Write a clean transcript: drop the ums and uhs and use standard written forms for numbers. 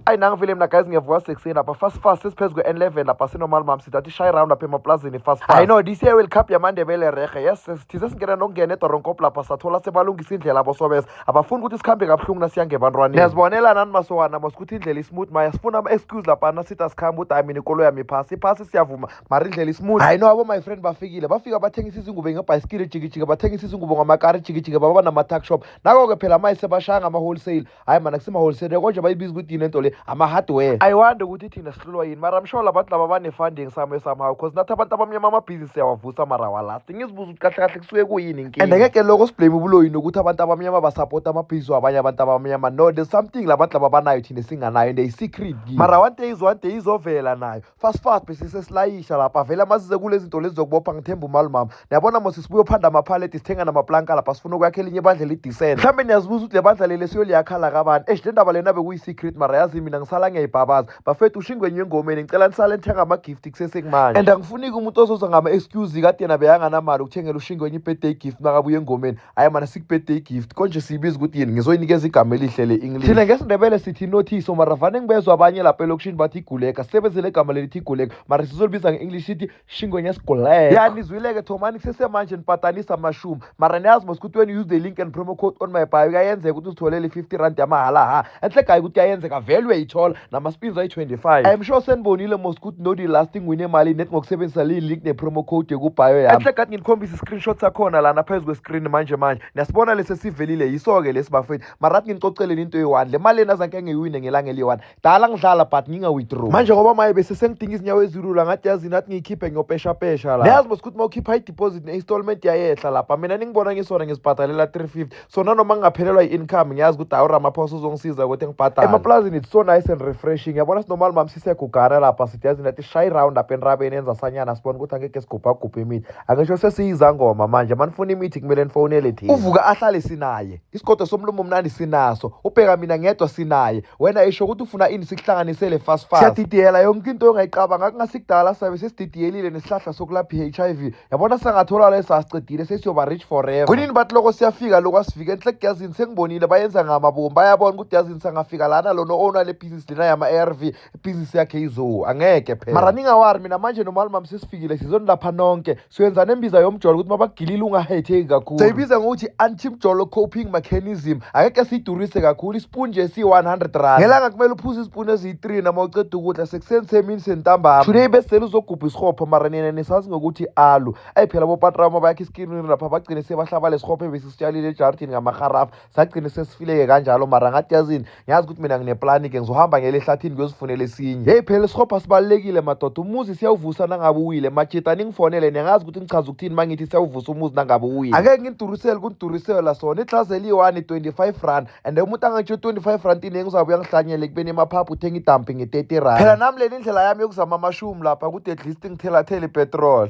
Ayi, nangivele mina guys, ngiyavuka sekuseni lapha fast fast, sesiphezu kwe-N11 lapha sinomal mam, sithi athi shaye round lapha emaplazini fast fast. I know this year World Cup yamaNdebele rehe. Yes, sithize singena nokungena eDoronkop lapha, sathola sebalungisa indlela abosobesa, abafuni ukuthi sikhambe kabuhlungu nasiya ngebantwaneni. Niyazibonela nani masowana mos ukuthi indlela ismooth. Maya sifuna ama-excuse laphana, sithi asikhambe ukuthi hayi, mina ikolo yami iphasi iphasi, siyavuma, mara indlela ismooth. Hayi no, abo my friend bafikile, bafika bathengisa izingubo ngebhayisikili jikijiki, bathengisa izingubo ngamakari jikijiki, baba nama-tuck shop. Nako-ke phela maye sebashaya ngama-wholesale. Hayi mana, kusima-wholesale konje, bayibiza ukuthi yini lento le, ama-hardware. I wonder ukuthi thina sihlulwa yini, mara I'm sure labantu laba bane-funding somewhere somehow, 'cause nathi abantu abamnyama amabhizinisi siyawavusa mara walasti. Ngizibuza ukuthi kahle kahle kusuke kuyini inkinga. And angeke loko siblame ubuloyi nokuthi abantu abamnyama basapota amabhizinisi wabanye abantu abamnyama. No, there's something labantu laba banayo thina singanayo, and i-secret kiyo, mara one day is one day izovela nayo. Fast fast bese sesilayisha lapha vele amasize kule zinto lezi zokubopha. Ngithemba umali mama, niyabona mos, sibuye uphanda amaphaleti, sithenga namaplanka lapha, sifuna ukwakha elinye ibandla elidecent. Mhlawumbe niyazibuza ukuthi le bandla leli siyoliyakhala kabani. Eish, le ndaba lena bekuyi-secret, mara yazi mina ngisala ngiyayibhabaza bafethu. Ushingwenye engomeni, ngicela nisale nithenga ama-gift kusesekumanje, and angifuniki umuntu ozoza ngama-excuse kade yena beyanganamali ukuthengela ushingwenye i-birthday gift makabuya engomeni. Hayi mana, siku-birthday gift konje siyibiza ukuthi yini? Ngizoyinikeza igama elihle le-English. Thina ngesiNdebele sithi inothiso, mara vane ngibezwa abanye lapha elokishini bathi iguleka. Sisebenzele igama lelithi iguleka, mara sizolibiza nge-English sithi shingwenye siguleka. Ya, nizwile-ke, thomani kusesemanje nibhadanisa amashumi. Mara niyazi mos ukuthi when you use the link and promo code on my bio, kuyayenzeka ukuthi uzitholele i-50 rand yamahala. Ha, enhle gayi ukuthi kuyayenzeka vele, uyayithola nama-spins ayi-25. I'm sure senibonile mos ukuthi no the last thing wine imali net ngokusebenzisa le link ne-promo code yekubhayo yami. Enhle kade nginikhombisa i-screenshot sakhona lana phezu kwe-screen manje manje, niyasibona lesi esivelile, yiso-ke lesi bafethu. Mara athi nginicoceleni into eyi-one, le mali lena azanke ngiyiwine ngelanga eliyi-one. Dala ngidlala but nginga-withdraw manje, ngoba maye bese sengidinga izinyawo ezilula. Ngathi yazini, athi ngiyikhiphe ngiyopeshapesha la. Niyazi mos ukuthi uma ukhipha i-deposit ne-installment iyayehla lapha. Mina ningibona ngisona ngizibhadalela 350, so nanoma ngingaphelelwa i-income, ngiyazi ukuthi hayi, uRamaphosa uzongisiza ukuthi ngibhadale. Emaplazini it's so nice and refreshing. Yabona sinormal mam sisegugana lapha, sithi yazi nathi shayi round apha entabeni enzasanyana, sibone ukuthi angeke sigubhagubhe imithi. Angisho sesiyizangoma manje, manifuna imithi kumele nifonele thina. Uvuka ahlale sinaye, isigodo somlomo mnandi sinaso, ubheka mina ngedwa sinaye. Wena isho ukuthi ufuna ini, sikuhlanganisele fast fast. Siyadidiyela yonke into ongayicabanga, kungasikudala sabe sesididiyelile nesihlahla sokulapha i-HIV. Yabona sangathola leso, asicedile, sesiyoba rich forever. Kunini bathi loko siyafika, loko asifika enhle. Yazini sengibonile bayenza ngamabomu, bayabona ukuthi yazini sangafika lana, lona owner le business lena yama-ARV, ibhizinisi yakhe izo angeke phela. Mara ningawari, mina manje nomali mami sesifikile, sizonilapha nonke. Siyenza nembiza yomjolo ukuthi mabagilile ungahetheki kakhulu. Siyibiza ngokuthi anti-mjolo coping mechanism. Angeke siyidurise kakhulu, ispoon nje siyi-R100 ngelanga. Kumele uphuze ispoon eziyi-3 nama uceda ukudla, sekuseni, semini, sentambama. Today besele uzogubha isihopho, mara nina nisazi ngokuthi alu. Ayi phela bopatrama bayakha iskirini lapha, bagcine sebahlaba lesihopho ebesisitshalile ejardini ngamaharafu, sagcine sesifileke kanjalo. Mara ngathi yazini, ngiyazi ukuthi mina ngineplani-ke, ngizohamba ngele ehlathini ngiyozifunela esinye. Heyi phela isihopho sibalulekile madoda, umuzi siyawuvusa nangabe uwile. Majita, ningifonele, niyangazi ukuthi ngichaza ukuthini uma ngithi siyawuvusa umuzi nangabe uwile. Angeke ngidurisele kunidurisela sona iglasi eliyi-one R25, and umuntu angangitsho R25 iningi, uzabe uyangihlanyela ekubeni emaphaphu uthenga idampi nge-R30. Phela nami leni indlela yami yokuzama amashumi lapha ukuthi at least ngithelathele ipetrol.